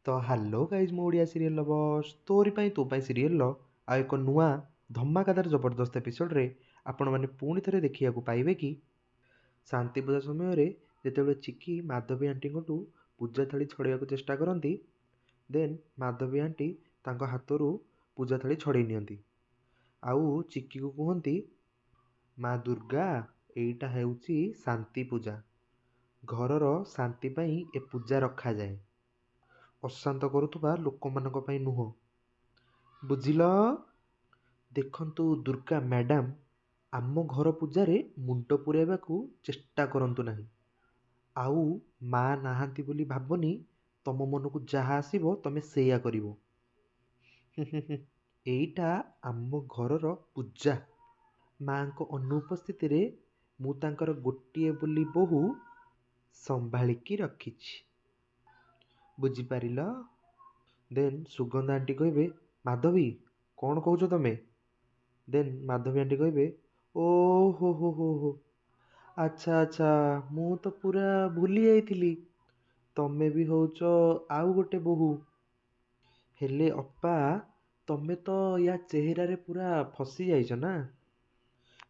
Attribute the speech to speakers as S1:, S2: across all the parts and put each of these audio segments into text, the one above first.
S1: ତ hello guys, ମୁଁ Odia serial lovers, ତୋରି ପାଇଁ ତୋ ପାଇଁ ସିରିଏଲ୍ର ଆଉ ଏକ ନୂଆ ଧମାକାଦାର ଜବରଦସ୍ତ ଏପିସୋଡ଼ରେ ଆପଣମାନେ ପୁଣି ଥରେ ଦେଖିବାକୁ ପାଇବେ କି ଶାନ୍ତି ପୂଜା ସମୟରେ ଯେତେବେଳେ ଚିକି ମାଧବୀ ଆଣ୍ଟିଙ୍କଠୁ ପୂଜା ଥାଳି ଛଡ଼େଇବାକୁ ଚେଷ୍ଟା କରନ୍ତି, ଦେନ୍ ମାଧବୀ ଆଣ୍ଟି ତାଙ୍କ ହାତରୁ ପୂଜା ଥାଳି ଛଡ଼େଇ ନିଅନ୍ତି ଆଉ ଚିକିକୁ କୁହନ୍ତି, ମା ଦୁର୍ଗା, ଏଇଟା ହେଉଛି ଶାନ୍ତି ପୂଜା। ଘରର ଶାନ୍ତି ପାଇଁ ଏ ପୂଜା ରଖାଯାଏ, ଅଶାନ୍ତ କରୁଥିବା ଲୋକମାନଙ୍କ ପାଇଁ ନୁହଁ, ବୁଝିଲ? ଦେଖନ୍ତୁ ଦୁର୍ଗା ମ୍ୟାଡ଼ାମ୍, ଆମ ଘର ପୂଜାରେ ମୁଣ୍ଡ ପୂରାଇବାକୁ ଚେଷ୍ଟା କରନ୍ତୁ ନାହିଁ। ଆଉ ମା ନାହାନ୍ତି ବୋଲି ଭାବନି ତମ ମନକୁ ଯାହା ଆସିବ ତମେ ସେଇଆ କରିବ। ଏଇଟା ଆମ ଘରର ପୂଜା। ମାଙ୍କ ଅନୁପସ୍ଥିତିରେ ମୁଁ ତାଙ୍କର ଗୋଟିଏ ବୋଲି ବୋହୂ ସମ୍ଭାଳିକି ରଖିଛି, ବୁଝିପାରିଲ? ଦେନ୍ ସୁଗନ୍ଧା ଆଣ୍ଟି କହିବେ, ମାଧବୀ, କ'ଣ କହୁଛ ତମେ? ଦେନ୍ ମାଧବୀ ଆଣ୍ଟି କହିବେ, ଓ ହୋ ହୋ ହୋ ହୋ, ଆଚ୍ଛା ଆଚ୍ଛା, ମୁଁ ତ ପୁରା ଭୁଲି ଯାଇଥିଲି, ତମେ ବି ହେଉଛ ଆଉ ଗୋଟେ ବୋହୂ। ହେଲେ ଅପା, ତମେ ତ ୟା ଚେହେରାରେ ପୁରା ଫସି ଯାଇଛ ନା?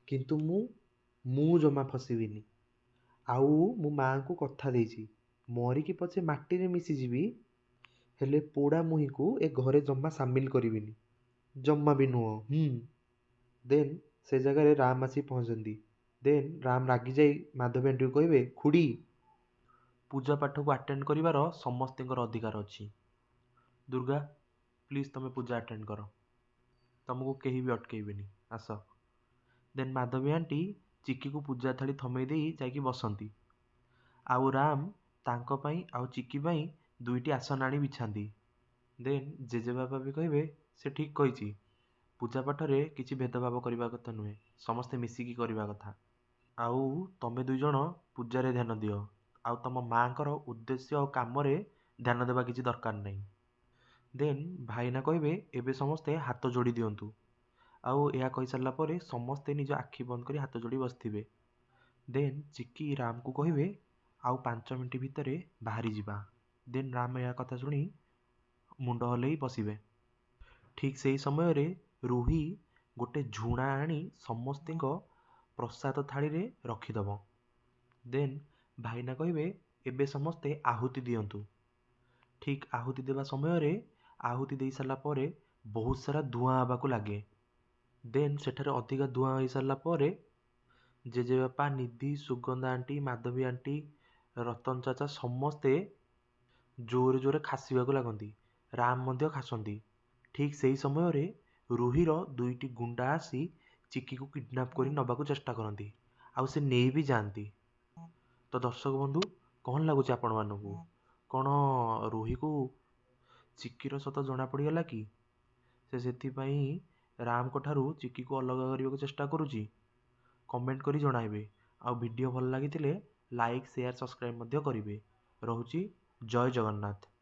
S1: କିନ୍ତୁ ମୁଁ ଜମା ଫସିବିନି। ଆଉ ମୁଁ ମାଆଙ୍କୁ କଥା ଦେଇଛି, ମରିକି ପଛେ ମାଟିରେ ମିଶିଯିବି, ହେଲେ ପୋଡ଼ା ମୁହିଁକୁ ଏ ଘରେ ଜମା ସାମିଲ କରିବିନି, ଜମା ବି ନୁହଁ। ଦେନ୍ ସେ ଜାଗାରେ ରାମ ଆସି ପହଞ୍ଚନ୍ତି। ଦେନ୍ ରାମ ରାଗିଯାଇ ମାଧବୀ ଆଣ୍ଟିକୁ କହିବେ, ଖୁଡ଼ି, ପୂଜା ପାଠକୁ ଆଟେଣ୍ଡ କରିବାର ସମସ୍ତଙ୍କର ଅଧିକାର ଅଛି। ଦୁର୍ଗା, ପ୍ଲିଜ୍ ତମେ ପୂଜା ଆଟେଣ୍ଡ କର, ତମକୁ କେହି ବି ଅଟକେଇବେନି, ଆସ। ଦେନ୍ ମାଧବୀ ଆଣ୍ଟି ଚିକିକୁ ପୂଜା ଥାଳି ଥମେଇ ଦେଇ ଯାଇକି ବସନ୍ତି ଆଉ ରାମ ତାଙ୍କ ପାଇଁ ଆଉ ଚିକି ପାଇଁ ଦୁଇଟି ଆସନ ଆଣି ବିଛାନ୍ତି। ଦେନ୍ ଜେଜେବାପା ବି କହିବେ, ସେ ଠିକ୍ କହିଛି, ପୂଜା ପାଠରେ କିଛି ଭେଦଭାବ କରିବା କଥା ନୁହେଁ, ସମସ୍ତେ ମିଶିକି କରିବା କଥା। ଆଉ ତମେ ଦୁଇ ଜଣ ପୂଜାରେ ଧ୍ୟାନ ଦିଅ, ଆଉ ତମ ମାଆଙ୍କର ଉଦ୍ଦେଶ୍ୟ ଆଉ କାମରେ ଧ୍ୟାନ ଦେବା କିଛି ଦରକାର ନାହିଁ। ଦେନ୍ ଭାଇନା କହିବେ, ଏବେ ସମସ୍ତେ ହାତ ଯୋଡ଼ି ଦିଅନ୍ତୁ। ଆଉ ଏହା କହିସାରିଲା ପରେ ସମସ୍ତେ ନିଜ ଆଖି ବନ୍ଦ କରି ହାତ ଯୋଡ଼ି ବସିଥିବେ। ଦେନ୍ ଚିକି ରାମକୁ କହିବେ, ଆଉ 5 ମିନିଟ୍ ଭିତରେ ବାହାରି ଯିବା। ଦେନ୍ ରାମ ଏହା କଥା ଶୁଣି ମୁଣ୍ଡ ହଲେଇ ବସିବେ। ଠିକ୍ ସେଇ ସମୟରେ ରୁହି ଗୋଟେ ଝୁଣା ଆଣି ସମସ୍ତଙ୍କ ପ୍ରସାଦ ଥାଳିରେ ରଖିଦେବ। ଦେନ୍ ଭାଇନା କହିବେ, ଏବେ ସମସ୍ତେ ଆହୁତି ଦିଅନ୍ତୁ। ଠିକ୍ ଆହୁତି ଦେବା ସମୟରେ, ଆହୁତି ଦେଇ ସାରିଲା ପରେ ବହୁତ ସାରା ଧୂଆଁ ହେବାକୁ ଲାଗେ। ଦେନ୍ ସେଠାରେ ଅଧିକା ଧୂଆଁ ହୋଇସାରିଲା ପରେ ଜେଜେବାପା, ନିଧି, ସୁଗନ୍ଧା ଆଣ୍ଟି, ମାଧବୀ ଆଣ୍ଟି, ରତନ ଚାଚା ସମସ୍ତେ ଜୋରେ ଜୋରେ ଖାସିବାକୁ ଲାଗନ୍ତି। ରାମ ମଧ୍ୟ ଖାସନ୍ତି। ଠିକ୍ ସେଇ ସମୟରେ ରୁହିର ଦୁଇଟି ଗୁଣ୍ଡା ଆସି ଚିକିକୁ କିଡ଼ନାପ୍ କରି ନେବାକୁ ଚେଷ୍ଟା କରନ୍ତି ଆଉ ସେ ନେଇ ବି ଯାଆନ୍ତି। ତ ଦର୍ଶକ ବନ୍ଧୁ, କ'ଣ ଲାଗୁଛି ଆପଣମାନଙ୍କୁ? କ'ଣ ରୁହିକୁ ଚିକିର ସତ ଜଣାପଡ଼ିଗଲା କି? ସେ ସେଥିପାଇଁ ରାମଙ୍କ ଠାରୁ ଚିକିକୁ ଅଲଗା କରିବାକୁ ଚେଷ୍ଟା କରୁଛି? କମେଣ୍ଟ କରି ଜଣାଇବେ। ଆଉ ଭିଡ଼ିଓ ଭଲ ଲାଗିଥିଲେ ଲାଇକ୍, ସେୟାର, ସବସ୍କ୍ରାଇବ୍ ମଧ୍ୟ କରିବେ। ରହୁଛି, ଜୟ ଜଗନ୍ନାଥ।